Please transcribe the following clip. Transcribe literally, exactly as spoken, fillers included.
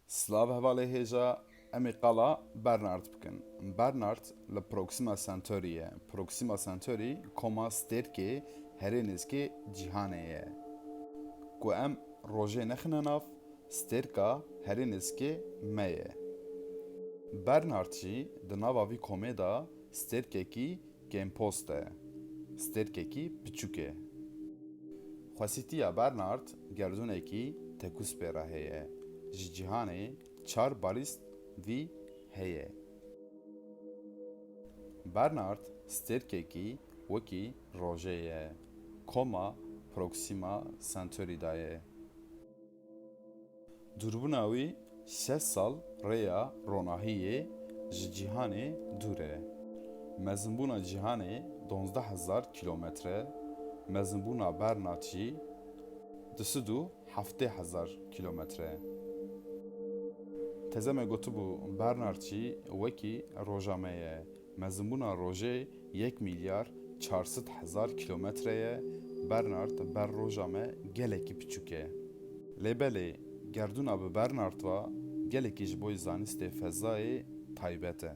Silav hevalê hêja, em ê qala Bernard bikin. Bernard li Proxima Centauri ye. Proxima Centauri koma stêrkê herê nêzikê cîhanê ye. Ku em rojê nexine nav, stêrka herê nêzikê me ye. Bernard jî di nava vî komê de stêrkekî kêmpost e. Stêrkekî piçûk e. Xwesîtiya Bernard gerdûnekî tekûspê re heye. Ji cîhanê çar balîst vî heye. Bernard stêrkekî wekî rojê ye. Koma Proxima Centauri de ye. Dûrbûna wî şeş sal rêya ronahiyê ji cîhanê dûr e. Mezinbûna cîhanê duwazdeh hezar kîlometre, mezinbûna Bernard jî du sed û heftê hezar kîlometre. Teze me gotibû Bernard jî wekî roja me ye. Mezinbûna rojê yek milyar çar sed hezar kîlometre ye. Bernard ber roja me gelekî piçûk e. Lê belê, gerdûna bi Bernard ve gelekî ji bo zanistê fezayê taybet e.